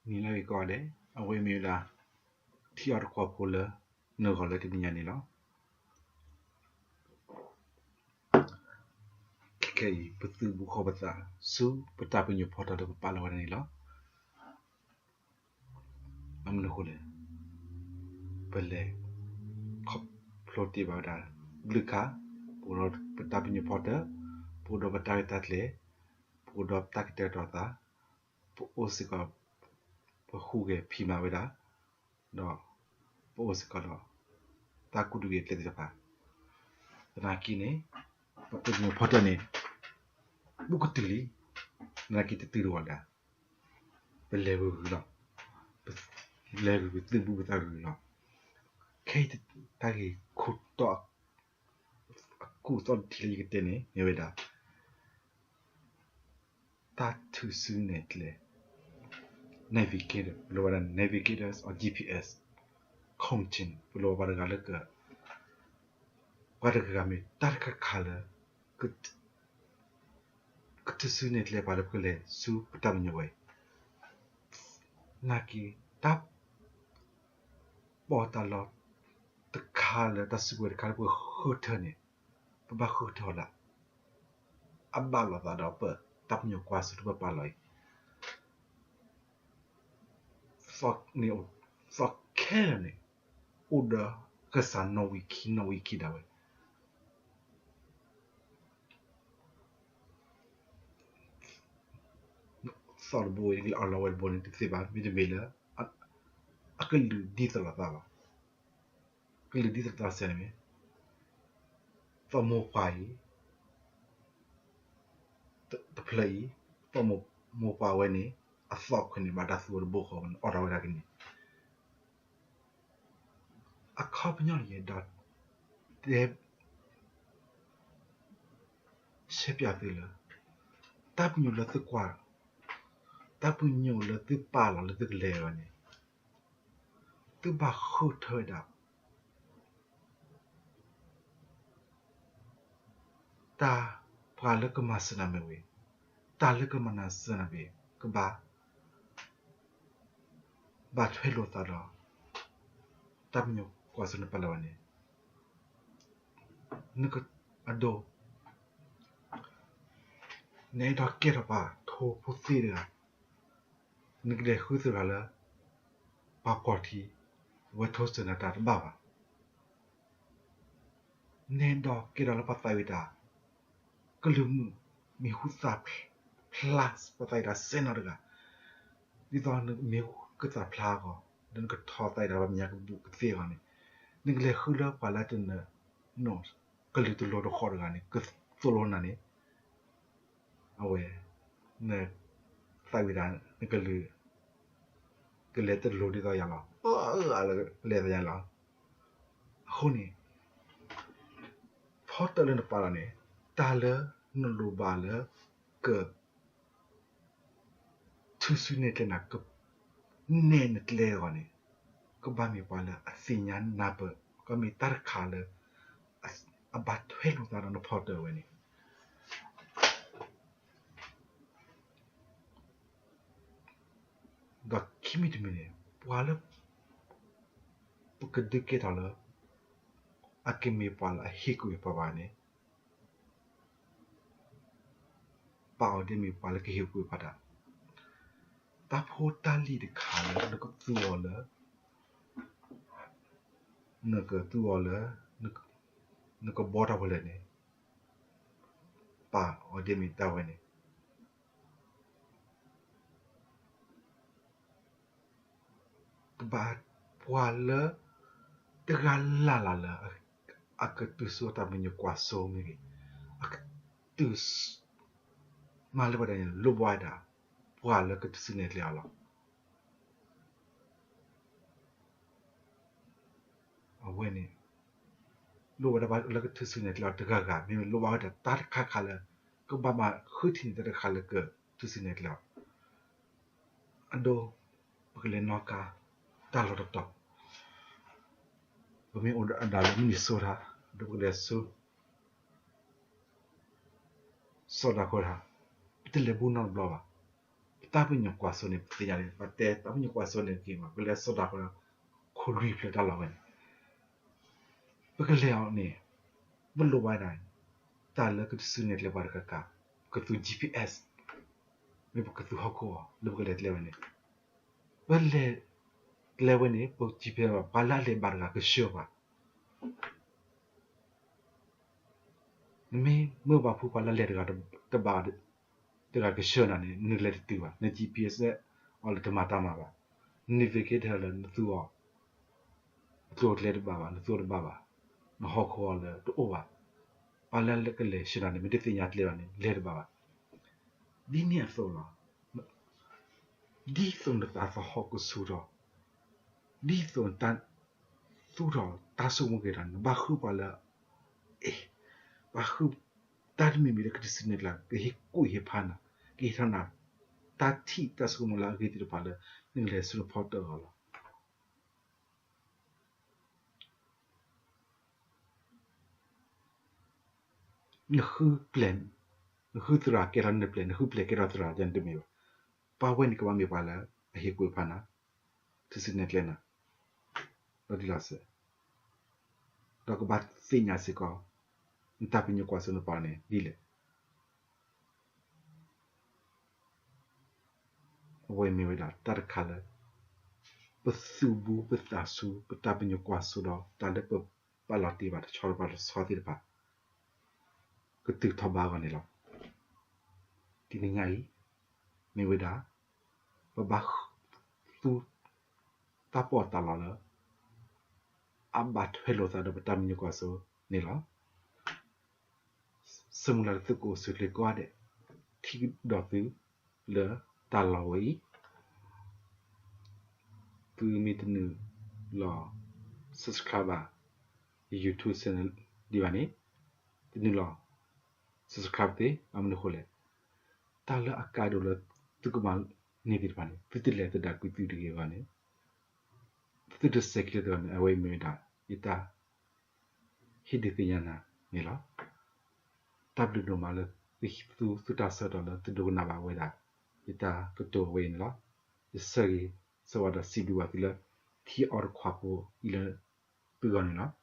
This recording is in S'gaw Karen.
နံၤလၢအဂ့ၤကိးဂၤဒဲး, အဝဲမ့ၢ်ဝဲဒၣ် ထံအီတကွီၢ်ဖိလၢ နဂီၢ်လၢတနံၤညါန့ၣ်လီၤ. ခဲခဲအံၤ ပသုးဘူးဃီပသး ဆူပတၢ်ပညိၣ်ဖီတၢၣ်လၢပပာ်လီၤဝဲဒၣ်န့ၣ်လီၤ. ဘၣ်မနုၤအဃိလဲၣ်, ပလဲၤခီဖျိတ့ၢ်ဘၣ်ဝဲဒၣ် ဘျုးခါ, ပအိၣ်ဒီးပတၢ်ပညိၣ်ဖီတၢၣ်, ပအိၣ်ဒီးပတၢ်ရဲၣ်တၢ်ကျဲၤ, ပအိၣ်ဒီးပတၢ်ကတဲာ်ကတီၤသး, ပအိၣ်စ့ၢ်ကီး ပဟူးဂဲၤဖံးမၤဝဲဒၣ်, ဒီးပအိၣ်စ့ၢ်ကီးဒီး တၢ်ကူၣ်တဂ့ၤကျဲသ့ၣ်တဖၣ်, သနာ်က့န့ၣ် ပတၢ်ပညိၣ်ဖီတၢၣ်န့ၣ် ဘူးကတုၤလံ, သနာ်က့တတုၤတဂီၢ်ဒၣ် ပလဲၤဂုၤဂုၤလီၤ, ပလဲၤဂုၤဂုၤ သုးဘူးပသးဂုၤဂုၤလီၤ. ခဲအံၤတၢ်ဂ့ၢ်ခိၣ်တီ အကူၣ်သီၣ်တထံၣ်လၢယကတဲန့ၣ် မ့ၢ်ဝဲဒၣ် တၢ်ထုးစုနဲၣ်ကျဲ navigator, ပလိၣ်ဝဲဒၣ် navigators or GPS, ခီၣ်ဆ့ၣ် ပလိၣ်ဝဲပှၤတဂၤလၢက ပှၤတဂၤမ့ၢ်တၢ်တခါခါလၢ ကထုးစုနဲၣ်ကျဲပှၤလၢပကလဲၤဆူပတၢ်ပညိၣ်ဝဲအံၤ, နာ်က့ တၢ် ပီၣ်တၢ်လီၢ်တခါလၢတၢ်စုကဝဲၤတခါလၢပဃုထၢန့ၣ်, ပဘၣ်ဃုထၢလၢ အဘၣ်လိာ်သးဒီးပတၢ်ပညိၣ်ကွၢ်စိတၢ်ပာ်လီၤအံၤ, သီၣ်န့ၣ်အိၣ်, သီၣ်ခဲလၢာ်န့ၣ် အိၣ်ဒီးကစၢ်နီၣ်ဝံာ်ခံနီၣ်ဝံာ်ခံဒၣ်ဝဲ သီၣ်တဘိအံၤ နကလဲၤအီၣ်လီၤဝဲတဘိန့ၣ် တသ့ဘၣ်, မ့တမ့ၢ်လၢ အကလုာ်ဒ်သိးလိာ်သးဘၣ်. ကလုာ်ဒ်သိးလိာ်သးစဲန့ၣ်မ့ၢ် သီၣ်မိၢ်ပှၢ်အံၤ တဖျၢၣ်အံၤ, သီၣ်မိၢ်ပှၢ်ဝဲန့ၣ် အသီၣ်ခွဲးန့ၣ် ဘၣ်တၢ်သူဝဲတဘိဃီန့ၣ် အီၣ်ထီၣ်ဝဲဒၣ်ကန့ၣ် အခီပညီန့ၣ် ယဲဒီး တဲ ရှဲပၠးသုလၢ တၢ်ပညိၣ်လၢသုကွၢ်, တၢ်ပညိၣ်လၢသုပာ်လီၤလၢသုကလဲၤအီၤန့ၣ် သုဘၣ်ဃုထၢဝဲဒၣ် တၢ်ပှၤလၢကမၤစၢၤနၤမ့ၢ်ဝံၤ, တၢ်လၢကမၤနၤစၢၤနၤမ့ၢ် ကဘၣ် ဘၣ်ထွဲလိာ်သးဒီး တၢ်ပညိၣ်ကွၢ်စိနပာ်လီၤဝဲန့ၣ် နက အဒိ နအဲၣ်ဒိးကဲထီၣ်ပှၤထိဖိသ့တဂၤ, နကလဲၤဃုသဂၤလၢ ပှၤဖီၣ်ထံ ဝဲထိစၢၤနၤတၢ်တဘၣ်ဘၣ်. နအဲၣ်ဒိးကဲထီၣ်လၢပှၤသးဝံၣ်တၢ် ကလုၢ်မုာ် မံၤဟူသၣ်ဖျါ ပှၤသးဝံၣ်တၢ်စဲနီၤတဂၤ, ဒ်သိးနမံၤဟူကသၣ်ဖျါအဂီၢ် ဒီးနကထီၣ်သးဝံၣ်တၢ်လၢပမဲာ်ညါကဘူၣ်ကသ့အဂီၢ်န့ၣ်, နကလဲၤဃုလၢပှၤလၢတနၢၤ ကလုာ်တလိၤတဃီတဂၤန့ၣ် ကသိၣ်လိနၤန့ၣ် အဝဲ နသးဝံၣ်တၢ် နကလုာ် ကလဲၤတလိၤဒ်သိးယၤလီၤ. အၢ အၢ အလဲၤသးယၤလီၤ. အဃိန့ၣ် ဖီတၢၣ်လၢနပာ်လီၤန့ၣ် တၢ်လၢနလိၣ်ဘၣ်လၢက ထုးစုနဲၣ်ကျဲနၤ နဲၣ်နကျဲအဂီၢ်န့ၣ် ကဘၣ်မ့ၢ်ပှၤလၢအသ့ၣ်ညါနၢ်ပၢၢ်, ကမ့ၢ်တၢ်တခါလၢ အဘၣ်ထွဲလိာ်သးဒီးနဖီတၢၣ်ဝဲန့ၣ် ဒီးခံမံၤတမံၤန့ၣ် ပှၤလၢ ပကဒုးကဲထီၣ်လၢ အကမ့ၢ်ပှၤလၢအဟ့ၣ်ကူၣ်ဟ့ၣ်ဖးဘၣ်န့ၣ် ပာ်အီၤဒ်မ့ၢ်ပှၤလၢကဟ့ၣ်ကူၣ်ဟ့ၣ်ဖးတၢ်, တၢ်ဖိတၢ်လံၤတခါလၢ နကသူအီၤလၢ နကသူအီၤလၢ နကဘီထီၣ်ဖဲလဲၣ်န့ၣ် ပာ်အီၤဒ်မ့ၢ်တၢ်ဝဲန့ၣ် ကဘၣ်ပှၤလၢတဂၤလၢ်လၢ်လၢ အကတုၤဆူအတၢ်ပညိၣ်ကွၢ်စိမ့ၢ်ဂ့ၤ, အကတုၤ မၤလၢပှဲၤဒၣ်န့ၣ် လိၣ်ဘၣ်ဝဲဒၣ် ပှၤလၢကထုးစုနဲၣ်ကျဲအီၤလီၤ. အဝဲန့ၣ် လိၣ်ဝဲဒၣ်ပှၤလၢကထုးစုနဲၣ်ကျဲအီၤတဂၤဂၤ, မ့မ့ၢ်လိၣ်ဘၣ်ဝဲဒၣ်တၢ်တခါခါလၢ ကဘၣ်မၤဃုထံၣ်န့ၢ်တၢ်တခါလၢကထုးစုနဲၣ်ကျဲအီၤ အဒိ ပကလဲၤနီၣ်ကါ တၢ်လီၢ်တတီၤ, ပမ့ၢ်အိၣ်ဒီးအဒၣ်လၢ Minnesota ဒီးပကလဲၤဆူ စီၤဒၤခိတၢ်, ပတလဲၤဘူးနီတဘျီဘၣ်. တၢ်ပညိၣ်ကွၢ်စိန့ၣ် ပသ့ၣ်ညါန့ၣ် ပတဲတၢ်ပညိၣ်ကွၢ်စိန့ၣ်က့ၤမး ပကလဲၤစိာ်တၢ်ဃီ ခိၣ်လွံၢ်ဖျၢၣ်တၢ်လီၢ်ဝဲန့ၣ် ပကလဲၤအီၤန့ၣ် ပလိၣ်ဘၣ်ဒၣ် တၢ်လၢကတၢၢ်စုနဲၣ်ကျဲပှၤတကးကး ပကသူ G P S မ့ၢ်ပကသူဟီၣ်ခိၣ်အီၤ လၢပကလဲၤကျဲဝဲန့ၣ် ပလဲၤကျဲဝဲန့ၣ် ပ G P S ဘၣ် ပှၤလၢအလဲၤဘၣ်တဂၤကဆှၢပှၤ နမ့ၢ်မၢပှၤဖိခွါလၢလဲၤတဂၤတဘၣ် တဂၤကဆှၢနၤန့ၣ် နလဲၤတတုၤဘၣ် န G P S အီၤလၢတမၤတၢ်မၤဘၣ် န navigate လၢနသူအီၤ အကျိၤအကျဲတဘၣ်ဘၣ် နသူအီၤတဘၣ်ဘၣ် နဟီၣ်ခိၣ်အီၤလၢတအိၣ်ဘၣ် ပှၤလၢကလဲၤဆှၢနၤန့ၣ် မ့ၢ်တသ့ၣ်ညါကျဲဘၣ်န့ၣ် လဲၤတဘၣ်ဘၣ် ဒ်န့ၣ်အသိးလီၤ. ဒ်သိးနသးသဟီၣ်ကဆူၣ်ထီၣ် ဒ်သိးနတၢ်သူၣ်ထီၣ်တၢ်ဆိကမိၣ်က့ၤတၢ်န့ၣ် နဘၣ်ဃုပှၤလၢ အ့ၣ် ဘၣ်ဃု တၢ်တမံၤမံၤလၢကတၢၢ်စုနဲၣ်ကျဲ ကဟ့ၣ်ကူၣ်ဟ့ၣ်ဖးနၤ ကဟ့ၣ်ထီၣ်နၤ တၢ်ထံၣ်တၢ်ဆိကမိၣ်လၢအဂ့ၤသ့ၣ်တဖၣ်လၢ နကလဲၤဆူနဖီတၢၣ်အဂီၢ်လီၤ. နဃုပျဲၢ် နဃုသရၣ်ကဲထီၣ်နပျဲၢ် နဃုပျဲၢ်ကဲထီၣ်သရၣ်ယၤန့ၣ်တမ့ၢ်ဘၣ်. ပှၤဝဲန့ၣ်ကဘၣ်မ့ၢ်ပှၤလၢအဟ့ၣ်ကူၣ်ဟ့ၣ်ဖးနၤ တၢၢ်စုနဲၣ်ကျဲနၤ လီၤတံၢ်လီၤဆဲး ဒီးကဘၣ်သ့ၣ်ညါစ့ၢ်ကီး နတၢ်ပညိၣ်ကွၢ်စိနပၤန့ၣ်ဒ်လဲၣ်. အဝဲမ့ၢ်ဝဲဒၣ်တၢ်တခါလၢ ပသုးဘူးပသးဆူ ပတၢ်ပညိၣ်ကွၢ်စိဒီး တၢ်လၢပပာ်လီၤတ့ၢ်ဘၣ်တဆီတဆီသ့ၣ်တဖၣ် ကတုၤထီၣ်ဘးအဂီၢ်န့ၣ်လီၤ. တနံၤညါအံၤ မ့ၢ်ဝဲဒၣ် ပဘၣ်သူ တၢ်ပီးတၢ်လီလၢ အဘၣ်ထွဲလိာ်သးဒီးပတၢ်ပညိၣ်ကွၢ်စိန့ၣ်လီၤ. ဆၢမုၢ်လၢ်လၢသုကအိၣ်ဆူၣ်ချ့ကိးဂၤဒဲး ထံၣ်ကဒီးသုလၢတၢ်လီၢ်ဝဲအံၤ သုမ့ၢ်တနုာ်လီၤ subscribe ဘၣ် ယ YouTube channel ဒံးဘၣ်န့ၣ် တနုာ်လီၤ subscribe သ့ အမနုၤအဃိလဲၣ် တၢ်လၢအကါဒိၣ်လၢသုကမၤန့ၢ်သ့ၣ်တဖၣ်န့ၣ် သုတလဲၤသဒၣ်ကွံာ်သုတဂ့ၤအဂီၢ်န့ၣ် သုတစဲးကျၢသ့ၣ်တဖၣ်န့ၣ် အဝဲအံၤမ့ၢ်ဝဲဒၣ် ယတၢ် ဟ့ၣ်ဒုးသ့ၣ်ညါနၤန့ၣ်လီၤ. တၢ်ဘျုးဒိၣ်မးလၢသုသူသုတၢ်ဆၢကတီၢ်လၢသုဒိကနၣ်ဘၣ်ဝဲဒၣ် ယတၢ်ကတိၤဝဲအံၤန့ၣ်လီၤ. ယဆၢဂ့ၤဆၢဝါဒီးစံးဘျုးဘၣ်သုလၢ ထံအီတခွးဖိအံၤလၢသုဂီၢ်န့ၣ်လီၤ.